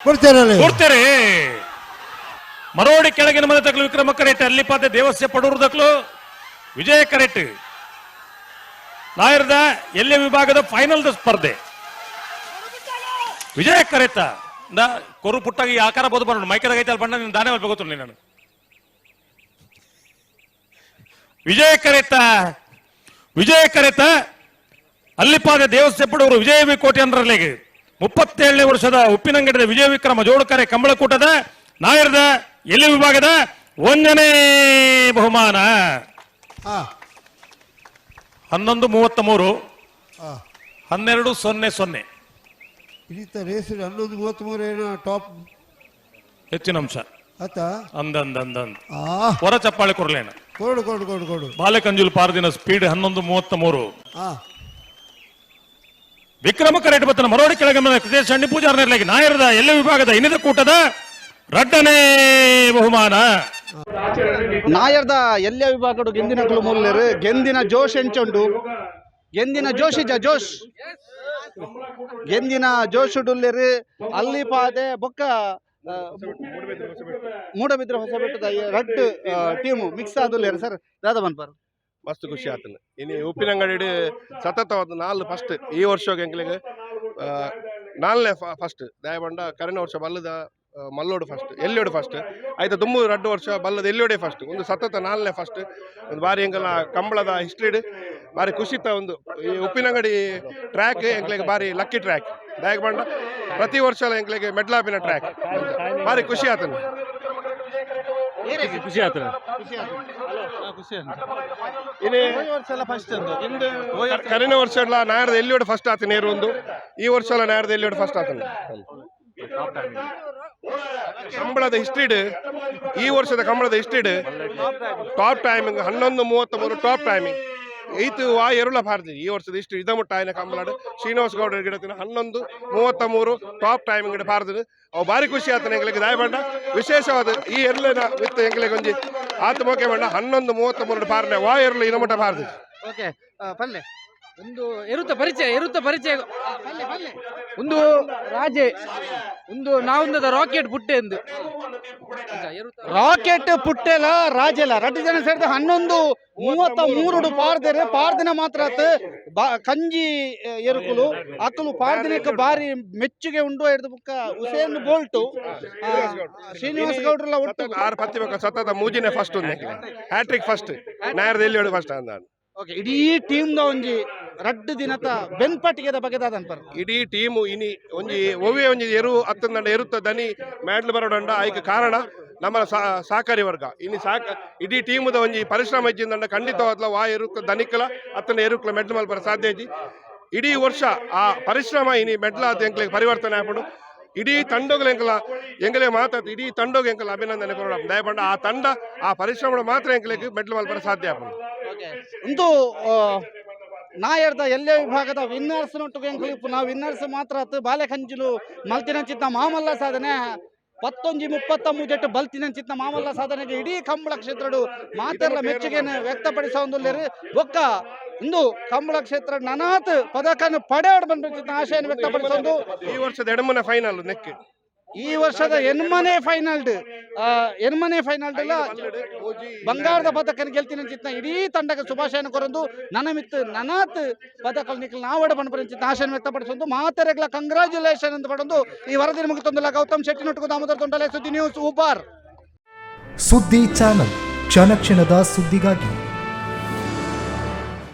ಕೊಡ್ತೇರಲ್ಲ. ಕೊಡ್ತೇರೆ. ಮರೋಡಿ ಕೆಳಗಿನ ಮನೆ ತಕ್ಲು ವಿಕ್ರಮ ಕರೆಕ್ಟ್. ಅಲ್ಲಿಪಾದೆ ದೇವಸ್ಯ ಪಡೂರು ದಕ್ಲು ವಿಜಯ ಕರೆಕ್ಟ್. ನಾಯರ್ದ ಎಲ್ಲೆ ವಿಭಾಗದ ಫೈನಲ್ ಸ್ಪರ್ಧೆ. ವಿಜಯ ಕರೆತ ಕೊರು ಪುಟ್ಟಾಗಿ ಈ ಆಕಾರ ಬೋದು ಬರೋಣ. ಮೈಕದಾಗ ಐತಲ್ಲ ಬಣ್ಣ, ನೀನು ದಾನೆ ಗೊತ್ತು ನಾನು. ವಿಜಯ ಕರೆತ, ವಿಜಯ ಕರೆತ. ಅಲ್ಲಿಪಾದ ದೇವಸ್ಥೆಪ್ಪಡವರು ವಿಜಯ ವಿ ಕೋಟೆ ಅಂದ್ರಲ್ಲಿಗೆ 37ನೇ ವರ್ಷದ ಉಪ್ಪಿನಂಗಡಿದ ವಿಜಯ ವಿಕ್ರಮ ಜೋಡುಕರೆ ಕಂಬಳಕೂಟದ ನಾಯರದ ಎಲ್ಲಿ ವಿಭಾಗದ 1ನೇ ಬಹುಮಾನ. 11:33. 12:00. ಇಡೀ ರೇಸ್ 11:33 ಏನೋ ಟಾಪ್. ಹೆಚ್ಚಿನ ಅಂಶ. ಆತ. ಅಂದಂದಂದಂದ್. ಹೊರ ಚಪ್ಪಾಳೆ ಕೊರ್ಲೇನ. ಕೊಡು ಕೊಡು ಕೊಡು ಕೊಡು. ಬಾಲಕಂಜುಲ್ ಪಾರದಿನ ಸ್ಪೀಡ್ 11:33. ವಿಕ್ರಮ ಕರೆಟ್ ಬತ್ತನ ಮರೋಡಿ ಕೆಳಗಮನ ಕೃತೇಶ್ ಹಣ್ಣಿ ಪೂಜಾರ್ನಲ್ಲಿ ನಾಯರದ ಎಲ್ಲ ವಿಭಾಗದ ಇನ್ನಿದ ಕೂಟದ 2ನೇ ಬಹುಮಾನ. ನಾಯರ್ದ ಎಲ್ಲ ವಿಭಾಗಡು ಗೆಂದಿನ ಕುಲು ಗೆಂದಿನ ಜೋಶ್ ಎಂಚುಂಡು. ಗೆಂದಿನ ಜೋಶ್ ಇಜ ಜೋಶ್, ಗೆಂದಿನ ಜೋಶ್ ಡುಲ್ಲೆರು. ಅಲ್ಲಿ ಪಾದೆ ಬೊಕ್ಕ ಮೂಡಬಿದ್ರೆ ಹೊಸಬೆಟ್ಟದ ರಡ್ಡ್ ಟೀಮು ಮಿಕ್ಸ್ ಆದುಲ್ಲೇರು. ಸರ್, ದಾದ ಮನ್ಪರ್? ಮಸ್ತ್ ಖುಷಿ ಆತನ. ಇನ್ನು ಉಪ್ಪಿನಂಗಡಿ ಸತತವಾದ ನಾಲ್ ಫಸ್ಟ್. ಈ ವರ್ಷ ಎಂಕ್ಲೆಗ್ ನಾಲ್ನೇ ಫಸ್ಟ್. ದಯಬಂಡ ಕರಿನ ವರ್ಷ ಬಲ್ಲದ ಮಲ್ಲೋಡು ಫಸ್ಟ್, ಎಲ್ಲಿಯೋಡು ಫಸ್ಟ್ ಆಯ್ತು. ದುಮ್ಮು 2 ವರ್ಷ ಬಲ್ಲದ ಎಲ್ಲಿಯೋಡೆ ಫಸ್ಟ್. ಒಂದು ಸತತ ನಾಲ್ನೇ ಫಸ್ಟ್. ಒಂದು ಬಾರಿ ಎಂಕಲ್ನ ಕಂಬಳದ ಹಿಸ್ಟ್ರಿಡ್ ಬಾರಿ ಖುಷಿತ ಒಂದು. ಈ ಉಪ್ಪಿನಂಗಡಿ ಟ್ರ್ಯಾಕ್ ಎಂಕ್ಲೆಗ್ ಬಾರಿ ಲಕ್ಕಿ ಟ್ರ್ಯಾಕ್. ದಯಬಂಡ ಪ್ರತಿ ವರ್ಷ ಎಂಕ್ಲೆಗ್ ಮೆಡ್ಲಾಪಿನ ಟ್ರ್ಯಾಕ್. ಬಾರಿ ಖುಷಿ ಆತನ. ಖುಷಿ ಆತನ. ಇನ್ನು ವರ್ಷ ಎಲ್ಲ ಫಸ್ಟ್. ಕರಿನ ವರ್ಷ ಎಲ್ಲ ನಾಯರದ ಎಲ್ಲಿಯೋಡು ಫಸ್ಟ್ ಆತ ನೇರು ಒಂದು. ಈ ವರ್ಷ ಎಲ್ಲ ನಾಯರದ ಎಲ್ಲಿಯೋಡು ಫಸ್ಟ್ ಆತನ. ಕಂಬಳದ ಹಿಸ್ಟ್ರಿಡ್, ಈ ವರ್ಷದ ಕಂಬಳದ ಹಿಸ್ಟ್ರಿಡ್ top timing 11:33 top timing. ಐತು ವಾ ಎರುಳ ಭಾರತಿ ಈ ವರ್ಷದ ಹಿಸ್ಟ್ರಿ ಇದ ಮುಟ್ಟ ಆಯ್ನ ಕಂಬಳಾಡು ಶ್ರೀನಿವಾಸ ಗೌಡರ ಗಿಡತಿನ 11:33 ಟಾಪ್ ಟೈಮಿಂಗ್ ಗಿಡ ಭಾರತದ. ಅವು ಭಾರಿ ಖುಷಿ ಆತನ ಎಂಗ್ಲಿಗೆ. ದಾಯಬಂಡ ವಿಶೇಷವಾದ ಈ ಎರ್ಲೆನ ವಿತ್ ಎಂಗ್ಲಿಗೆ ಒಂಜಿ ಆತ ಮೋಕೆ ಬಂಡ 11:33 ಪಾರ್ನೆ ವಾ ಎರ್ಲು ಇನಮುಟ್ಟ ಭಾರತಿ. ಓಕೆ, ಪಲ್ಲೆ. ಒಂದು ಎರುತ ಪರಿಚಯ, ಎರುತ ಪರಿಚಯ. ಪಲ್ಲೆ ಪಲ್ಲೆ. ಒಂದು ರಾಜೆ, ಒಂದು ನಾವೊಂದದ ರಾಕೆಟ್ ಪುಟ್ಟೆ ಎಂದು. ರಾಕೆಟ್ ಪುಟ್ಟೆಲ ರಾಜೆಲ ರಡ್ಡು ಜನ ಸೇರಿದ 11:33 ಪಾರ್ದೆರೆ. ಪಾರ್ದಿನ ಮಾತ್ರ ಆತ್ ಕಂಜಿ ಎರುಕುಲು ಅಕುಲು ಪಾರ್ದಿನಕ್ಕೆ ಬಾರಿ ಮೆಚ್ಚುಗೆ ಉಂಡು. ಹಿಡ್ದು ಬುಕ್ಕ ಹುಸೇನ್ ಬೋಲ್ಟು, ಶ್ರೀನಿವಾಸ ಗೌಡ್ರಲ್ಲ ಒಟ್ಟು. ಸತತ ಆರು ಪತ್ತಿ ಬೇಕು. ಸತತ ಮೂಜಿನೇ ಫಸ್ಟ್ ಒಂದು, hat trick first. ನಾಯರದ ಎಲ್ಲಿ ಫಸ್ಟ್ ಅಂದ. ಓಕೆ, ಇಡೀ ಟೀಮ್ the ಒಂಜಿ ರಡ್ಡು ದಿನತ ಬೆನ್ಪಟ್ಟಿಗೆದ ಬಗ್ಗೆ ದಾದನ್ಪರ್? ಇಡೀ ಟೀಮು ಇನಿ ಒಂಜಿ ಒವ್ವೆ ಒಂಜಿ ಎರು ಅತ್ತಂದಂಡ ಎರುತ್ತ ದನಿ ಮ್ಯಾಡ್ಲು ಬರೋಡಂಡ ಐಕ್ ಕಾರಣ ನಮ್ಮ ಸಹಕಾರಿ ವರ್ಗ. ಇನಿ ಸಾಕ ಇಡೀ ಟೀಮುದ ಒಂಜಿ ಪರಿಶ್ರಮ ಇಜ್ಜಿಂದಂಡ ಖಂಡಿತವಾದ್ಲ ವಾ ಎರುಕ್ಕ ದನಿಕಲ ಅತ್ತನ ಎರುಕ್ಲ ಮೆಡ್ಲ್ ಮಲ್ಪರ ಸಾಧ್ಯ ಇಜ್ಜಿ. ಇಡೀ ವರ್ಷ ಆ ಪರಿಶ್ರಮ ಇನಿ ಮೆಡ್ಲ ಆತ ಎಂಕ್ಲೆಗ್ ಪರಿವರ್ತನೆ ಆಪುಂಡು. ಇಡೀ ತಂಡೋಗ್ಲ ಎಂಕಲ ಎಂಗಲೇ ಮಾತಾಡ್ತು. ಇಡೀ ತಂಡೋಗ್ ಎಂಕಲ ಅಭಿನಂದನೆ ಕೊರೋಣ. ದಯಪಂಡ ಆ ತಂಡ ಆ ಪರಿಶ್ರಮ ಮಾತ್ರ ಎಂಕ್ಲೆಗ್ ಮೆಡ್ಲ್ ಮಲ್ಪರ ಸಾಧ್ಯ ಆಪುಂಡು. ಒಂದು ನಾಯರ್ದ ಎಲ್ಲೇ ವಿಭಾಗದ ವಿನ್ನರ್ಸ್ ನೊಟ್ಟುಗೆ ಎಂಕುಲು ನಾವು ವಿನ್ನರ್ಸ್ ಮಾತ್ರ ಆತು. ಬಾಲೆಕಂಜಿಲು ಮಲ್ತಿನಂಚಿತ್ತ ಮಾಮಲ್ಲ ಸಾಧನೆ. 11:33 ಬಲ್ತಿನಂಚಿತ್ತ ಮಾಮಲ್ಲ ಸಾಧನೆಗೆ ಇಡೀ ಕಂಬಳ ಕ್ಷೇತ್ರಡು ಮಾತೆಲ್ಲ ಮೆಚ್ಚುಗೆಯನ್ನು ವ್ಯಕ್ತಪಡಿಸ ಒಂದುಲ್ಲೇರು. ಬೊಕ್ಕ ಇಂದು ಕಂಬಳ ಕ್ಷೇತ್ರ ನನಾತ್ ಪದಕನ ಪಡೆಯೋಡು ಬಂದ ಆಶೆಯನ್ನು ವ್ಯಕ್ತಪಡಿಸೊಂದು. ಈ ವರ್ಷದ ಎಡಮನ ಫೈನಲ್ ನೆಕ್. ಈ ವರ್ಷದ ಎನ್ಮನೆ ಫೈನಲ್, ಎನ್ಮನೆ ಫೈನಲ್ ಬಂಗಾರದ ಪದಕ ಗೆಲ್ತೀನಿ ಚಿತ್ತ ಇಡೀ ತಂಡಕ್ಕೆ ಶುಭಾಶಯನ ಕೊರೊಂದು, ನನಮಿತ್ತು ನನಾತ್ ಪದಕ ನಿಖಲ್ ನಾವಡ ಪನ್ಪುನ ಆಶಯನ ವ್ಯಕ್ತಪಡಿಸೊಂದು, ಮಾತೆರೆಗ್ಲ ಕಂಗ್ರಾಚುಲೇಷನ್ ಅಂತ ಪಡೊಂದು ಈ ವರದಿ ಮುಗಿತೊಂದುಲ್ಲ. ಗೌತಮ್ ಶೆಟ್ಟಿ ನೊಟ್ಟುಗು ದಾಮೋದರ ತೊಂಡಲೆ, ಸುದ್ದಿ ನ್ಯೂಸ್, ಉಪಾರ್. ಸುದ್ದಿ ಚಾನಲ್, ಕ್ಷಣ ಕ್ಷಣದ ಸುದ್ದಿಗಾಗಿ.